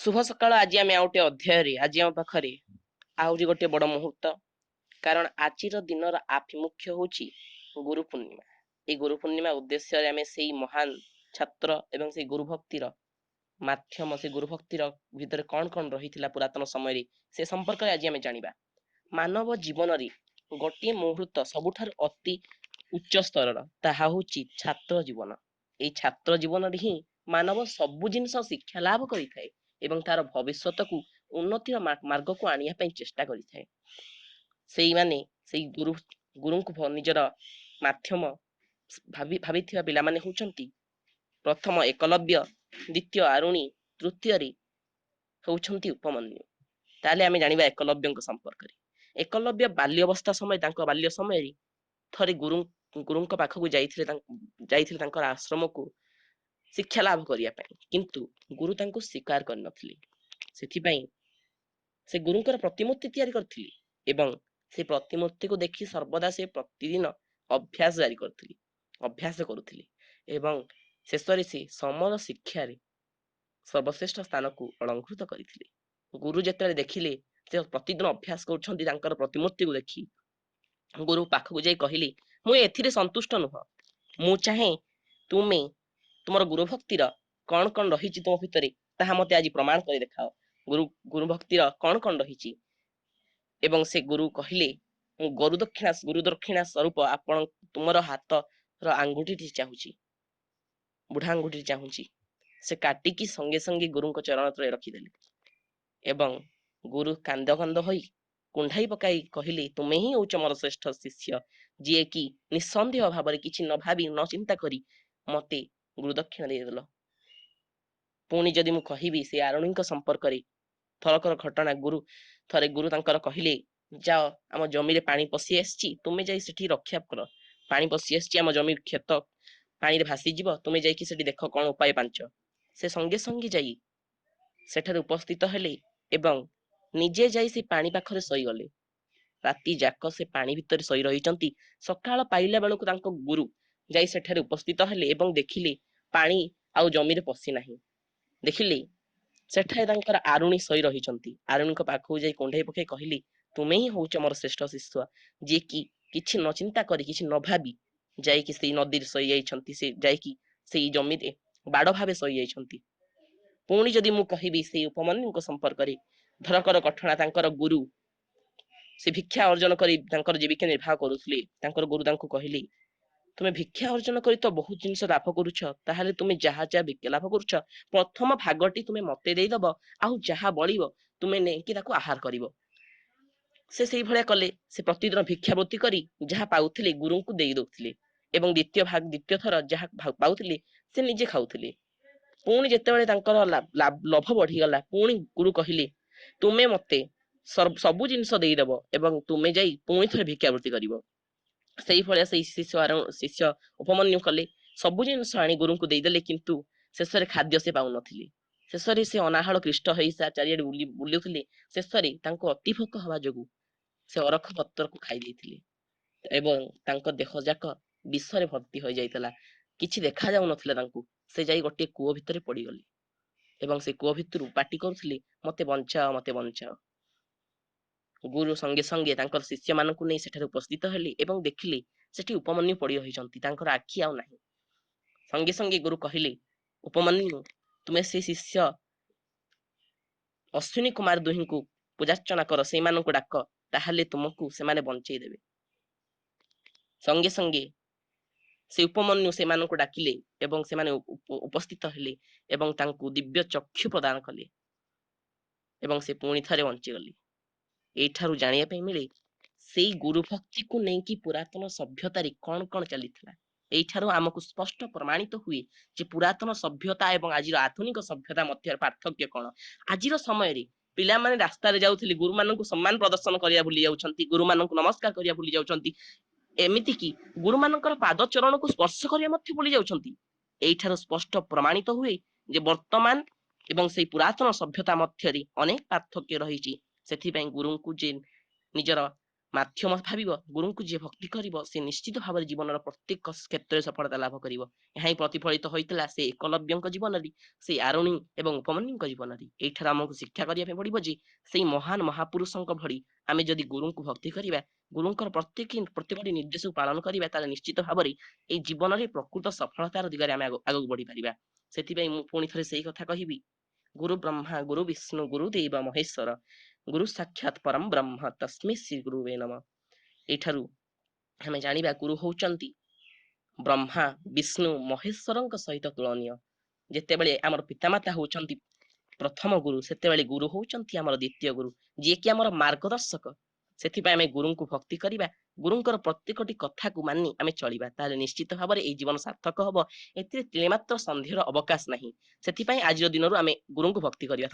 ଶୁଭ ସକାଳ। ଆଜି ଆମେ ଆଉ ଗୋଟେ ଅଧ୍ୟାୟରେ, ଆଜି ଆମ ପାଖରେ ଆହୁରି ଗୋଟେ ବଡ଼ ମୁହୂର୍ତ୍ତ, କାରଣ ଆଜିର ଦିନର ଆଭିମୁଖ୍ୟ ହେଉଛି ଗୁରୁ ପୂର୍ଣ୍ଣିମା। ଏଇ ଗୁରୁ ପୂର୍ଣ୍ଣିମା ଉଦ୍ଦେଶ୍ୟରେ ଆମେ ସେଇ ମହାନ ଛାତ୍ର ଏବଂ ସେଇ ଗୁରୁ ଭକ୍ତିର ମାଧ୍ୟମ, ସେ ଗୁରୁ ଭକ୍ତିର ଭିତରେ କଣ କଣ ରହିଥିଲା ପୁରାତନ ସମୟରେ, ସେ ସମ୍ପର୍କରେ ଆଜି ଆମେ ଜାଣିବା। ମାନବ ଜୀବନରେ ଗୋଟିଏ ମୁହୂର୍ତ୍ତ ସବୁଠାରୁ ଅତି ଉଚ୍ଚ ସ୍ତରର, ତାହା ହେଉଛି ଛାତ୍ର ଜୀବନ। ଏଇ ଛାତ୍ର ଜୀବନରେ ହିଁ ମାନବ ସବୁ ଜିନିଷ ଶିକ୍ଷା ଲାଭ କରିଥାଏ ଏବଂ ତାର ଭବିଷ୍ୟତକୁ ଉନ୍ନତିର ମାର୍ଗକୁ ଆଣିବା ପାଇଁ ଚେଷ୍ଟା କରିଥାଏ। ସେଇମାନେ ସେଇ ଗୁରୁଙ୍କୁ ନିଜର ମାଧ୍ୟମ ଭାବିଥିବା ପିଲାମାନେ ହେଉଛନ୍ତି ପ୍ରଥମ ଏକଲବ୍ୟ, ଦ୍ୱିତୀୟ ଆରୁଣୀ, ତୃତୀୟରେ ହେଉଛନ୍ତି ଉପମନ୍ୟୁ। ତାହେଲେ ଆମେ ଜାଣିବା ଏକଲବ୍ୟଙ୍କ ସମ୍ପର୍କରେ। ଏକଲବ୍ୟ ବାଲ୍ୟ ଅବସ୍ଥା ସମୟ, ତାଙ୍କ ବାଲ୍ୟ ସମୟରେ ଥରେ ଗୁରୁଙ୍କ ପାଖକୁ ଯାଇଥିଲେ, ଯାଇଥିଲେ ତାଙ୍କର ଆଶ୍ରମକୁ ଶିକ୍ଷା ଲାଭ କରିବା ପାଇଁ, କିନ୍ତୁ ଗୁରୁ ତାଙ୍କୁ ସ୍ୱୀକାର କରିନଥିଲେ। ସେଥିପାଇଁ ସେ ଗୁରୁଙ୍କର ପ୍ରତିମୂର୍ତ୍ତି ତିଆରି କରିଥିଲେ ଏବଂ ସେ ପ୍ରତିମୂର୍ତ୍ତିକୁ ଦେଖି ସର୍ବଦା ସେ ପ୍ରତିଦିନ ଅଭ୍ୟାସ ଜାରି କରୁଥିଲେ, ଅଭ୍ୟାସ କରୁଥିଲେ ଏବଂ ଶେଷରେ ସେ ସମର ଶିକ୍ଷାରେ ସର୍ବଶ୍ରେଷ୍ଠ ସ୍ଥାନକୁ ଅଳଙ୍କୃତ କରିଥିଲେ। ଗୁରୁ ଯେତେବେଳେ ଦେଖିଲେ ସେ ପ୍ରତିଦିନ ଅଭ୍ୟାସ କରୁଛନ୍ତି ତାଙ୍କର ପ୍ରତିମୂର୍ତ୍ତିକୁ ଦେଖି, ଗୁରୁ ପାଖକୁ ଯାଇ କହିଲେ, ମୁଁ ଏଥିରେ ସନ୍ତୁଷ୍ଟ ନୁହଁ। ମୁଁ ଚାହେଁ ତୁମେ ତୁମର ଗୁରୁ ଭକ୍ତିର କଣ କଣ ରହିଛି ତୁମ ଭିତରେ, ତାହା ମତେ ଆଜି ପ୍ରମାଣ କରି ଦେଖାଅ। ଗୁରୁ ଭକ୍ତିର କଣ କଣ ରହିଛି? ଏବଂ ସେ ଗୁରୁ କହିଲେ, ମୁଁ ଗୁରୁ ଦକ୍ଷିଣା ସ୍ୱରୂପ ଆପଣ ତୁମର ହାତର ଆଙ୍ଗୁଠିଟି ଚାହୁଁଛି, ବୁଢା ଆଙ୍ଗୁଠିଟି ଚାହୁଁଛି। ସେ କାଟିକି ସଙ୍ଗେ ସଙ୍ଗେ ଗୁରୁଙ୍କ ଚରଣ ତଳେ ରଖିଦେଲେ ଏବଂ ଗୁରୁ କାନ୍ଦ କାନ୍ଦ ହୋଇ କୁଣ୍ଢାଇ ପକାଇ କହିଲେ, ତୁମେ ହିଁ ହେଉଛ ମୋର ଶ୍ରେଷ୍ଠ ଶିଷ୍ୟ, ଯିଏକି ନିଃସନ୍ଦେହ ଭାବରେ କିଛି ନ ଭାବି ନ ଚିନ୍ତା କରି ମତେ ଗୁରୁ ଦକ୍ଷିଣା ଦେଇଦେଲ। ପୁଣି ଯଦି ମୁଁ କହିବି ସେ ଆରୁଣୀଙ୍କ ସମ୍ପର୍କରେ, ଥରକର ଘଟଣା, ଥରେ ଗୁରୁ ତାଙ୍କର କହିଲେ, ଯାଅ, ଆମ ଜମିରେ ପାଣି ପଶି ଆସିଛି, ତୁମେ ଯାଇ ସେଠି ରକ୍ଷା କର। ପାଣି ପଶି ଆସିଛି, ଆମ ଜମି କ୍ଷେତ ପାଣିରେ ଭାସିଯିବ, ତୁମେ ଯାଇକି ସେଠି ଦେଖ କଣ ଉପାୟ ପାଞ୍ଚ। ସେ ସଙ୍ଗେ ସଙ୍ଗେ ଯାଇ ସେଠାରେ ଉପସ୍ଥିତ ହେଲେ ଏବଂ ନିଜେ ଯାଇ ସେ ପାଣି ପାଖରେ ଶୋଇଗଲେ। ରାତି ଯାକ ସେ ପାଣି ଭିତରେ ଶୋଇ ରହିଛନ୍ତି। ସକାଳ ପାଇଲା ବେଳକୁ ତାଙ୍କ ଗୁରୁ ଯାଇ ସେଠାରେ ଉପସ୍ଥିତ ହେଲେ ଏବଂ ଦେଖିଲେ ପାଣି ଆଉ ଜମିରେ ପଶି ନାହିଁ। ଦେଖିଲେ ସେଠାରେ ତାଙ୍କର ଆରୁଣୀ ଶୋଇ ରହିଛନ୍ତି। ଆରୁଣୀଙ୍କ ପାଖକୁ ଯାଇ କୁଣ୍ଢେଇ ପକାଇ କହିଲେ, ତୁମେ ହିଁ ହଉଛ ମୋର ଶ୍ରେଷ୍ଠ ଶିଷ୍ୟ, ଯିଏକି କିଛି ନ ଚିନ୍ତା କରି, କିଛି ନ ଭାବି ଯାଇକି ସେଇ ନଦୀରେ ଶୋଇଯାଇଛନ୍ତି, ସେ ଯାଇକି ସେଇ ଜମିରେ ବାଡ଼ ଭାବେ ଶୋଇଯାଇଛନ୍ତି। ପୁଣି ଯଦି ମୁଁ କହିବି ସେଇ ଉପମନ୍ୟୁଙ୍କ ସମ୍ପର୍କରେ, ଧରକର ଘଟଣା, ତାଙ୍କର ଗୁରୁ ସେ ଭିକ୍ଷା ଅର୍ଜନ କରି ତାଙ୍କର ଜୀବିକା ନିର୍ବାହ କରୁଥିଲେ। ତାଙ୍କର ଗୁରୁ ତାଙ୍କୁ କହିଲେ, ତୁମେ ଭିକ୍ଷା ଅର୍ଜନ କରି ତ ବହୁତ ଜିନିଷ ଲାଭ କରୁଛ, ତାହେଲେ ତୁମେ ଯାହା ଯାହା ଭିକ୍ଷା ଲାଭ କରୁଛ, ପ୍ରଥମ ଭାଗଟି ତୁମେ ମତେ ଦେଇଦବ, ଆଉ ଯାହା ବଳିବ ତୁମେ ନେଇକି ତାକୁ ଆହାର କରିବ। ସେ ସେଇଭଳିଆ କଲେ। ସେ ପ୍ରତିଦିନ ଭିକ୍ଷାବୃତ୍ତି କରି ଯାହା ପାଉଥିଲେ ଗୁରୁଙ୍କୁ ଦେଇ ଦଉଥିଲେ ଏବଂ ଦ୍ୱିତୀୟ ଭାଗ, ଦ୍ୱିତୀୟ ଥର ଯାହା ପାଉଥିଲେ ସେ ନିଜେ ଖାଉଥିଲେ। ପୁଣି ଯେତେବେଳେ ତାଙ୍କର ଲୋଭ ବଢିଗଲା, ପୁଣି ଗୁରୁ କହିଲେ, ତୁମେ ମତେ ସବୁ ଜିନିଷ ଦେଇଦବ ଏବଂ ତୁମେ ଯାଇ ପୁଣି ଥରେ ଭିକ୍ଷାବୃତ୍ତି କରିବ। ସେଇଭଳିଆ ସେଇ ଶିଷ୍ୟ ଉପମନ୍ୟୁ କଲେ। ସବୁ ଜିନିଷ ଆଣି ଗୁରୁଙ୍କୁ ଦେଇଦେଲେ, କିନ୍ତୁ ଶେଷରେ ଖାଦ୍ୟ ସେ ପାଉନଥିଲେ। ଶେଷରେ ସେ ଅନାହଳ କ୍ଲିଷ୍ଟ ହେଇ ଚାରିଆଡେ ବୁଲୁଥିଲେ। ଶେଷରେ ତାଙ୍କୁ ଅତି ଭୋକ ହବା ଯୋଗୁ ସେ ଅରଖ ପତ୍ରକୁ ଖାଇ ଦେଇଥିଲେ ଏବଂ ତାଙ୍କ ଦେହ ଯାକ ବିଷରେ ଭର୍ତ୍ତି ହୋଇଯାଇଥିଲା। କିଛି ଦେଖା ଯାଉନଥିଲା ତାଙ୍କୁ। ସେ ଯାଇ ଗୋଟିଏ କୂଅ ଭିତରେ ପଡିଗଲେ ଏବଂ ସେ କୂଅ ଭିତରୁ ପାଟି କରୁଥିଲେ, ମତେ ବଞ୍ଚାଅ, ମତେ ବଞ୍ଚାଅ। ଗୁରୁ ସଙ୍ଗେ ସଙ୍ଗେ ତାଙ୍କର ଶିଷ୍ୟମାନଙ୍କୁ ନେଇ ସେଠାରେ ଉପସ୍ଥିତ ହେଲେ ଏବଂ ଦେଖିଲେ ସେଠି ଉପମନ୍ୟୁ ପଡି ରହିଛନ୍ତି, ତାଙ୍କର ଆଖି ଆଉ ନାହିଁ। ସଙ୍ଗେ ସଙ୍ଗେ ଗୁରୁ କହିଲେ, ଉପମନ୍ୟୁ, ତୁମେ ସେ ଶିଷ୍ୟ ଅଶ୍ୱିନୀ କୁମାର ଦୁହିଁଙ୍କୁ ପୂଜାର୍ଚ୍ଚନା କର, ସେଇମାନଙ୍କୁ ଡାକ, ତାହେଲେ ତୁମକୁ ସେମାନେ ବଞ୍ଚେଇ ଦେବେ। ସଙ୍ଗେ ସଙ୍ଗେ ସେ ଉପମନ୍ୟୁ ସେମାନଙ୍କୁ ଡାକିଲେ ଏବଂ ସେମାନେ ଉପସ୍ଥିତ ହେଲେ ଏବଂ ତାଙ୍କୁ ଦିବ୍ୟ ଚକ୍ଷୁ ପ୍ରଦାନ କଲେ ଏବଂ ସେ ପୁଣି ଥରେ ବଞ୍ଚିଗଲେ। ଏଇଠାରୁ ଜାଣିବା ପାଇଁ ମିଳେ ସେଇ ଗୁରୁ ଭକ୍ତିକୁ ନେଇକି ପୁରାତନ ସଭ୍ୟତାରେ କଣ କଣ ଚାଲିଥିଲା। ଏଇଠାରୁ ଆମକୁ ସ୍ପଷ୍ଟ ପ୍ରମାଣିତ ହୁଏ ଯେ ପୁରାତନ ସଭ୍ୟତା ଏବଂ ଆଜିର ଆଧୁନିକ ସଭ୍ୟତା ମଧ୍ୟରେ ପାର୍ଥକ୍ୟ କଣ। ଆଜିର ସମୟରେ ପିଲାମାନେ ରାସ୍ତାରେ ଯାଉଥିଲେ ଗୁରୁମାନଙ୍କୁ ସମ୍ମାନ ପ୍ରଦର୍ଶନ କରିବା ଭୁଲି ଯାଉଛନ୍ତି, ଗୁରୁମାନଙ୍କୁ ନମସ୍କାର କରିବା ଭୁଲି ଯାଉଛନ୍ତି, ଏମିତିକି ଗୁରୁମାନଙ୍କର ପାଦ ଚରଣକୁ ସ୍ପର୍ଶ କରିବା ମଧ୍ୟ ଭୁଲି ଯାଉଛନ୍ତି। ଏଇଠାରୁ ସ୍ପଷ୍ଟ ପ୍ରମାଣିତ ହୁଏ ଯେ ବର୍ତ୍ତମାନ ଏବଂ ସେଇ ପୁରାତନ ସଭ୍ୟତା ମଧ୍ୟରେ ଅନେକ ପାର୍ଥକ୍ୟ ରହିଛି। ସେଥିପାଇଁ ଗୁରୁଙ୍କୁ ଯେ ନିଜର ମାଧ୍ୟମ ଭାବିବ, ଗୁରୁଙ୍କୁ ଯିଏ ଭକ୍ତି କରିବ, ସେ ନିଶ୍ଚିତ ଭାବରେ ଜୀବନର ପ୍ରତ୍ୟେକ କ୍ଷେତ୍ରରେ ସଫଳତା ଲାଭ କରିବ। ଏହା ହିଁ ପ୍ରତିଫଳିତ ହୋଇଥିଲା ସେ ଏକଲବ୍ୟଙ୍କ ଜୀବନରେ, ସେଇ ଆରୁଣୀ ଏବଂ ଉପମନ୍ୟୁଙ୍କ ଜୀବନରେ। ଏଇଠାରେ ଆମକୁ ଶିକ୍ଷା କରିବା ପାଇଁ ପଡିବ ଯେ ସେଇ ମହାନ ମହାପୁରୁଷଙ୍କ ଭଳି ଆମେ ଯଦି ଗୁରୁଙ୍କୁ ଭକ୍ତି କରିବା, ଗୁରୁଙ୍କର ପ୍ରତ୍ୟେକଟି ନିର୍ଦ୍ଦେଶକୁ ପାଳନ କରିବା, ତାହେଲେ ନିଶ୍ଚିତ ଭାବରେ ଏଇ ଜୀବନରେ ପ୍ରକୃତ ସଫଳତାର ଦିଗରେ ଆମେ ଆଗକୁ ବଢିପାରିବା। ସେଥିପାଇଁ ମୁଁ ପୁଣି ଥରେ ସେଇ କଥା କହିବି, ଗୁରୁ ବ୍ରହ୍ମା ଗୁରୁ ବିଷ୍ଣୁ ଗୁରୁ ଦେବ ମହେଶ୍ୱର, ଗୁରୁ ସାକ୍ଷାତ ପରମ ବ୍ରହ୍ମ ତସ୍ମୈ ଶ୍ରୀ ଗୁରୁବେ ନମଃ। ଏଇଠାରୁ ଆମେ ଜାଣିବା ଗୁରୁ ହଉଛନ୍ତି ବ୍ରହ୍ମା, ବିଷ୍ଣୁ, ମହେଶ୍ୱରଙ୍କ ସହିତ ତୁଳନୀୟ। ଯେତେବେଳେ ଆମର ପିତାମାତା ହଉଛନ୍ତି ପ୍ରଥମ ଗୁରୁ, ସେତେବେଳେ ଗୁରୁ ହଉଛନ୍ତି ଆମର ଦ୍ୱିତୀୟ ଗୁରୁ, ଯିଏକି ଆମର ମାର୍ଗଦର୍ଶକ। ସେଥିପାଇଁ ଆମେ ଗୁରୁଙ୍କୁ ଭକ୍ତି କରିବା, ଗୁରୁଙ୍କର ପ୍ରତ୍ୟେକଟି କଥାକୁ ମାନି ଆମେ ଚଳିବା, ତାହେଲେ ନିଶ୍ଚିତ ଭାବରେ ଏଇ ଜୀବନ ସାର୍ଥକ ହବ। ଏଥିରେ ତିଳେମାତ୍ର ସନ୍ଦେହର ଅବକାଶ ନାହିଁ। ସେଥିପାଇଁ ଆଜିର ଦିନରୁ ଆମେ ଗୁରୁଙ୍କୁ ଭକ୍ତି କରିବା।